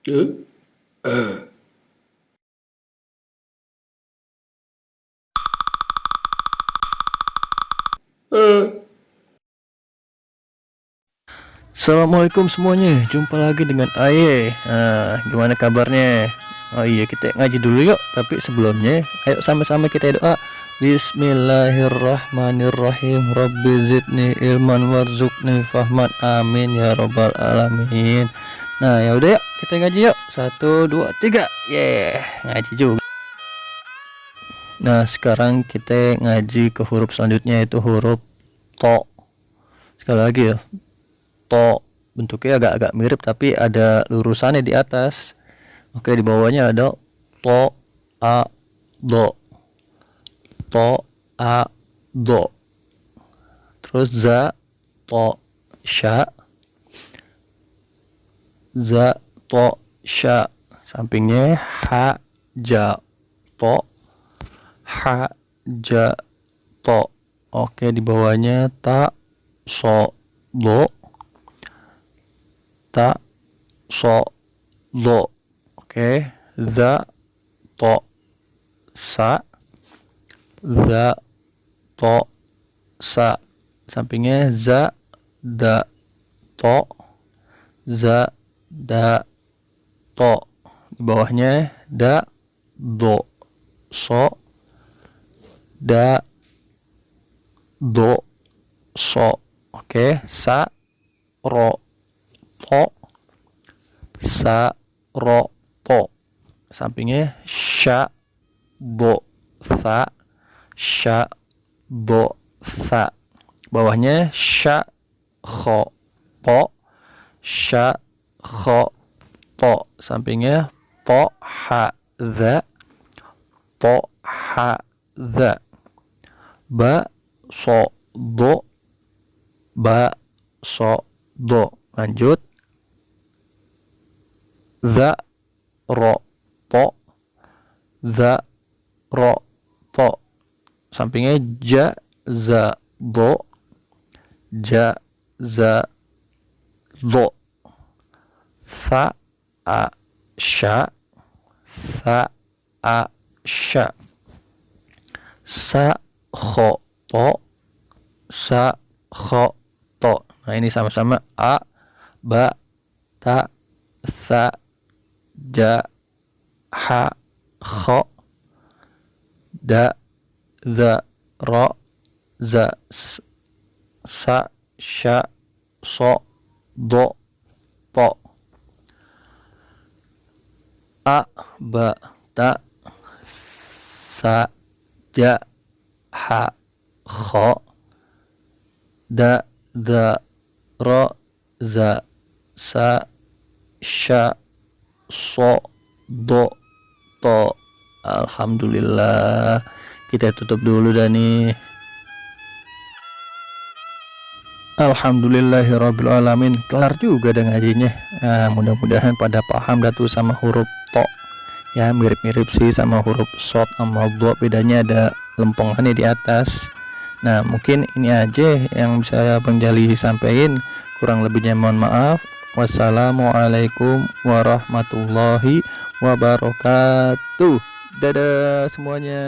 Eh, eh, eh. Assalamualaikum semuanya, jumpa lagi dengan Aye. Gimana kabarnya? Oh iya, kita ngaji dulu yuk. Tapi sebelumnya, ayo sama-sama kita doa. Bismillahirrahmanirrahim. Rabbi zidni ilman warzuqni fahman. Amin ya robbal alamin. Nah ya udah yuk, kita ngaji yuk. 1, 2, 3. Ngaji juga. Nah sekarang kita ngaji ke huruf selanjutnya, yaitu huruf to. Sekali lagi ya, to. Bentuknya agak-agak mirip tapi ada lurusannya di atas. Oke, di bawahnya ada to, a, do. To, a, do. Terus za, to, sya. Za, to, sya. Sampingnya ha, ja, to. Ha, ja, to. Oke, di bawahnya ta, so, do. Ta, so, do. Oke, za, to, sa. Za, to, sa. Sampingnya za, da, to. Za, da, to. Di bawahnya da, do, so. Da, do, so. Oke, sa, ro, to. Sa, ro, to. Sampingnya sya, do, sa. Sya, do, sa. Bawahnya sya, kho, to. Sya, kho, to. Sampingnya to, ha, za. To, ha, za. Ba, so, do. Ba, so, do. Lanjut. Za, ro, to. Za, ro, to. Sampingnya ja, za, do. Ja, za, do. Fa, a, sya. Fa, a, sya. Sa, kho, to. Sa, kho, to. Nah ini sama-sama a, ba, ta, sa, ja, ha, kho, da, za, ro, za, sa, sya, so, do, to. A, ba, ta, sa, ja, ha, kho, da, za, ro, za, sa, sya, so, do, to. Alhamdulillah. Kita tutup dulu dah nih. Alhamdulillahirabbil alamin. Kelar juga dah ngajinya. Nah, mudah-mudahan pada paham dah tuh sama huruf to. Ya, mirip-mirip sih sama huruf shod sama do. Bedanya ada lempengannya di atas. Nah, mungkin ini aja yang bisa Bang Jali sampaikan. Kurang lebihnya mohon maaf. Wassalamualaikum warahmatullahi wabarakatuh. Dadah semuanya.